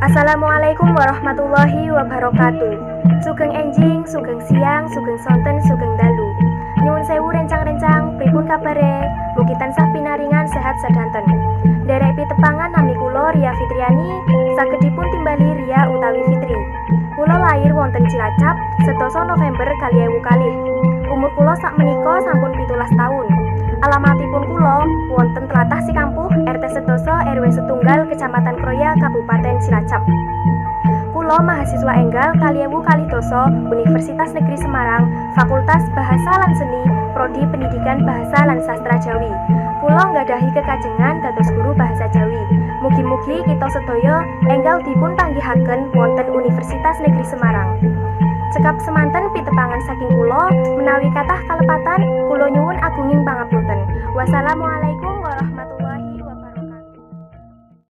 Assalamualaikum warahmatullahi wabarakatuh. Sugeng enjing, sugeng siang, sugeng sonten, sugeng dalu. Nyuwun sewu rencang-rencang, pripun kabare? Mugi tansah pinaringan sehat sedanten. Nderek pitepangan, nami kula Ria Fitriani, saged dipun timbali Ria utawi Fitri. Kula lair wonten Cilacap, 10 November 2002. Umur kula sak menika sampun 17 tahun. Alamatipun kula wonten tlatah Sikampuh, RT 10 RW 1, Kecamatan Kroya, Kabupaten Cilacap. Kula mahasiswa enggal 2012 Universitas Negeri Semarang, Fakultas Bahasa lan Seni, Prodi Pendidikan Bahasa lan Sastra Jawi. Kula nggadahi kekajengan dados guru bahasa Jawi. Mugi-mugi kita sedaya enggal dipun panggihaken wonten Universitas Negeri Semarang. Cekap semanten pitepangan saking kula, menawi kathah kalepatan, kula nyuwun agunging pangapunten. Wassalamualaikum.